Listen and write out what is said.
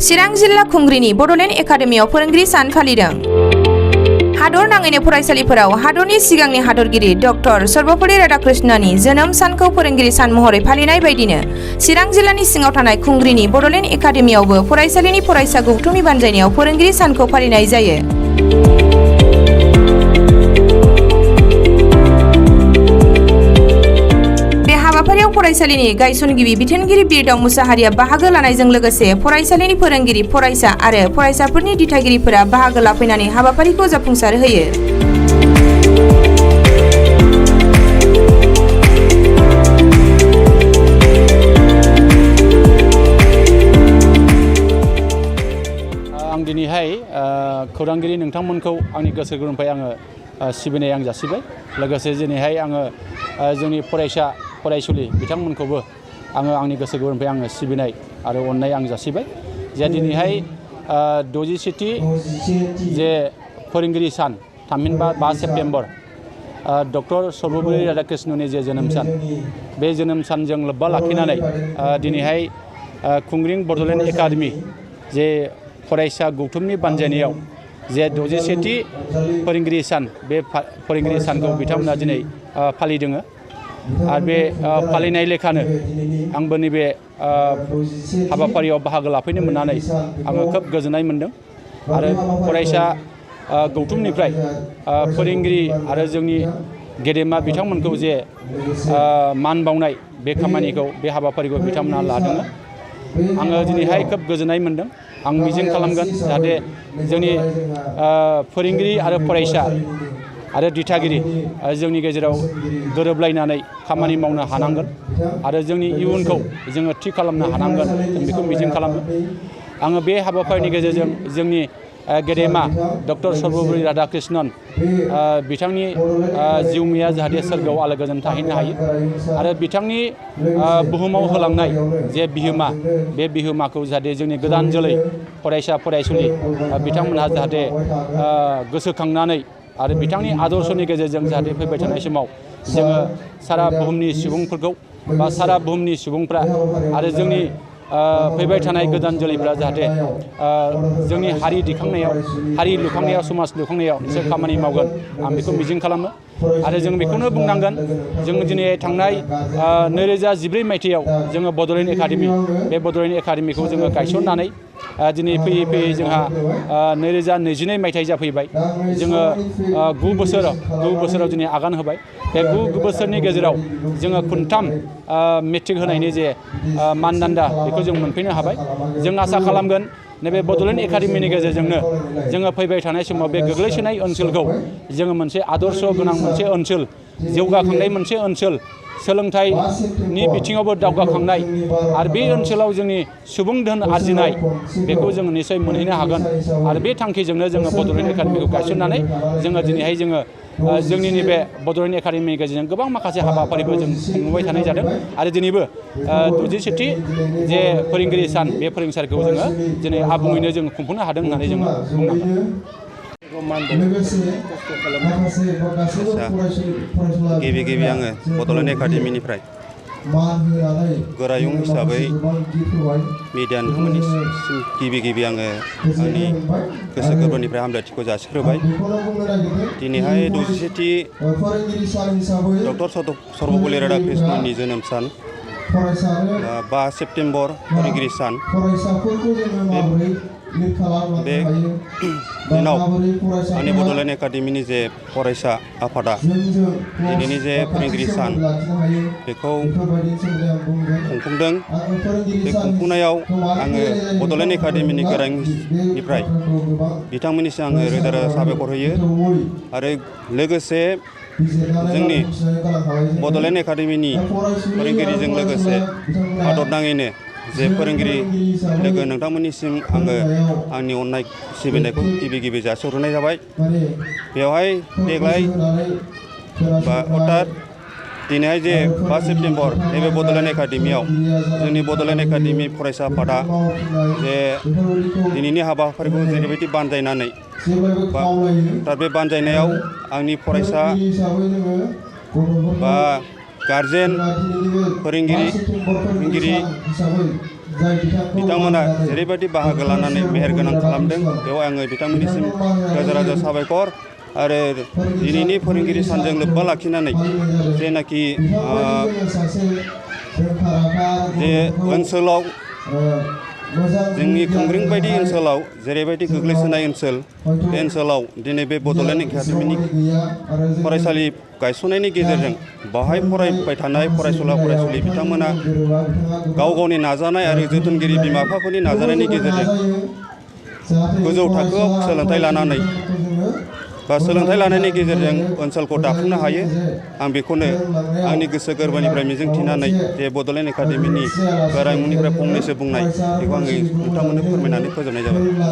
चिरां जिल्ला खुंग्रिनि बड'लेण्ड एकाडेमियाव फोरोंगिरि सान फालिदों। हादर नाङैनो फरायसालिफोराव हादरनि सिगांनि हादरगिरि डक्टर सर्वपल्ली राधाकृष्णननि जोनोम सानखौ फोरोंगिरि सान महरै फालिनाय बायदिनो चिरां जिल्लानि सिङाव थानाय खुंग्रिनि बड'लेण्ड एकाडेमियावबो फरायसालिनि फरायसा गौथुमनि बानजायनायाव फोरोंगिरि सानखौ फालिनाय जायो। हाबाफारियाव फरायसालिनि गायसनगिरि बिथोनगिरि बिरदाव मुसाहारिया बाहागो लानायजों लोगोसे फरायसालिनि फोरोंगिरि, फरायसा आरो फरायसाफोरनि दिथागिरिफोरा बाहागो लाफैनानै हाबाफारिखौ जाफुंसार होयो। आं दिनैहाय खौरांगिरि नोंथांमोनखौ आंनि गोसो गोरबोनिफ्राय आङो सिबिनाय आं जासिबाय। लोगोसे दिनैहाय आङो जोंनि फरायसुलि बिथांमोनखौबो आङो आंनि गोसो गोरबोनिफ्राय आङो सिबिनाय आरो अननाय आं जासिबाय। जे दिनैहाय 67थि जे फोरोंगिरि सान थामहिनबा 5 सेप्तेम्बर डक्टर सर्वपल्ली राधाकृष्णननि जे जोनोम सान, बे जोनोम सानजों लोब्बा लाखिनानै दिनैहाय खुंग्रिं बड'लेण्ड एकाडेमि जे फरायसा गौथुमनि बानजायनायाव जे 67थि फोरोंगिरि सान, बे फोरोंगिरि सानखौ बिथांमोना दिनै फालिदों। आरो बे फालिनाय लेखानो आंबो नैबे हाबाफारियाव बाहागो लाफैनो मोननानै आङो खोब गोजोननाय मोनदों। आरो फरायसा गौथुमनिफ्राय फोरोंगिरि आरो जोंनि गेदेमा बिथांमोनखौ जे मान बावनाय बे खामानिखौ, बे हाबाफारिखौ बिथांमोना लादों। आङो दिनैहाय खोब गोजोननाय मोनदों। आं मिजिं खालामगोन जाहाथे जोंनि फोरोंगिरि आरो फरायसा आरो दिथागिरि जोंनि गेजेराव गोरोबलायनानै खामानि मावनो हानांगोन आरो जोंनि इयुनखौ जोङो थि खालामनो हानांगोन, जों बेखौ मिजिं खालामो। आङो बे हाबाफारिनि गेजेरजों जोंनि गेदेमा डक्टर सर्वपल्ली राधाकृष्णन बिथांनि जिउमाया जाहाथे सोरगोआव आलो गोजोन थाहैनो हायो आरो बिथांनि बुहुमाव होलांनाय जे बिहोमा, बे बिहोमाखौ जाहाथे जोंनि गोदान जोलै फरायसा फरायसुलि बिथांमोनहा जाहाथे गोसोखांनानै आरो बिथांनि आदर्शनि गेजेरजों जाहाथे फैबाय थानाय समाव जोङो सारा बुहुमनि सुबुंफोरखौ बा सारा बुहुमनि सुबुंफ्रा आरो जोंनि फैबाय थानाय गोदान जोलैफ्रा जाहाथे जोंनि हारि दिखांनायाव, हारि लुखांनायाव, समाज लुखांनायाव एसे खामानि मावगोन, आं बेखौ मिजिं खालामो। आरो जों बेखौनो बुंनांगोन, जों दिनै थांनाय 2014 मायथाइयाव जोङो बड'लेण्ड एकाडेमि, बे बड'लेण्ड एकाडेमिखौ जोङो गायसननानै दिनै फैयै फैयै जोंहा 2022 मायथाइ जाफैबाय। जोङो 9 बोसोराव दिनै आगान होबाय। बे 9 बोसोरनि गेजेराव जोङो खनथाम मेट्रिक होनायनि जे मानदान्दा, बेखौ जों मोनफैनो हाबाय। जों आसा खालामगोन नैबे बड'लेण्ड एकाडेमिनि गेजेरजोंनो जोङो फैबाय थानाय समाव बे गोग्लैसोनाय ओनसोलखौ जोङो मोनसे आदर्श गोनां मोनसे ओनसोल, जौगाखांनाय मोनसे ओनसोल, सोलोंथाइनि बिथिङावबो दावगाखांनाय आरो बे ओनसोलाव जोंनि सुबुं धोन आरजिनाय, बेखौ जोङो निश्चय मोनहैनो हागोन। आरो बे थांखिजोंनो जोङो बड'लेण्ड एकाडेमिखौ गायसननानै जोङो दिनैहाय जोंनि नैबे बड'लेण्ड एकाडेमिनि गेजेरजों गोबां माखासे हाबाफारिबो जों खुंबोबाय थानाय जादों। आरो दिनैबो 67थि जे फोरोंगिरि सान, बे फोरोंसालिखौ जोङो दिनै आबुङैनो जों खुंफुंनो हादों होननानै जोङो बुंनांगोन। गिबि आङो बड'लेण्ड एकाडेमिनिफ्राय गोरायुं हिसाबै मिडिया नोंथांमोननिसिम गिबि आङो आंनि गोसो गोरबोनिफ्राय हामलायथिखौ जासिग्रोबाय। दिनैहाय 67थि डक्टर सर्वपल्ली राधाकृष्णननि जोनोम सान, 5 सेप्तेम्बर फोरोंगिरि सान, बे दिनाव आंनि बड'लेण्ड एकाडेमिनि जे फरायसा आफादा दिनैनि जे फोरोंगिरि सान, बेखौ खुंफुंदों। बे खुंफुंनायाव आङो बड'लेण्ड एकाडेमिनि गोरायुंनिफ्राय बिथांमोननिसिम आङो रोजा रोजा साबायखर होयो। आरो लोगोसे जोंनि बड'लेण्ड एकाडेमिनि फोरोंगिरिजों लोगोसे हादर नाङैनो जे फोरोंगिरि लोगो नोंथांमोननिसिम आङो आंनि अननाय सिबिनायखौ गिबि जासिहरनाय जाबाय। बेवहाय देग्लाय अर्थात दिनैहाय जे 5 सेप्तेम्बर नैबे बड'लेण्ड एकाडेमियाव जोंनि बड'लेण्ड एकाडेमि फरायसा आफादा जे दिनैनि हाबाफारिखौ जेरैबायदि बानजायनानै दा बे बानजायनायाव आंनि फरायसा बा गारजेन, फोरोंगिरि बिथांमोना जेरैबायदि बाहागो लानानै मेहेरगोनां खालामदों बेयाव आङो बिथांमोननिसिम रोजा रोजा साबायखर आरो दिनैनि फोरोंगिरि सानजों लोब्बा लाखिनानै जेनाखि जे ओनसोलाव जोंनि खुंग्रिं बायदि ओनसोलाव जेरैबायदि गोग्लैसोनाय ओनसोल बे ओनसोलाव दिनै बे बड'लेण्ड एकाडेमिनि फरायसालि गायसननायनि गेजेरजों बाहाय फरायबाय थानाय फरायसुला फरायसुलि बिथांमोना गाव गावनि नाजानाय आरो जोथोनगिरि बिमा बिफाफोरनि नाजानायनि गेजेरजों गोजौ थाखोआव सोलोंथाइ लानानै बा सोलोंथाइ लानायनि गेजेरजों ओनसोलखौ दाफुंनो हायो आं बेखौनो आंनि गोसो गोरबोनिफ्राय मिजिंथिनानै जे बड'लेण्ड एकाडेमिनि गोरायुंनिफ्राय फंनैसो बुंनाय बेखौ आङो नोंथांमोननो फोरमायनानै फोजोबनाय जाबाय।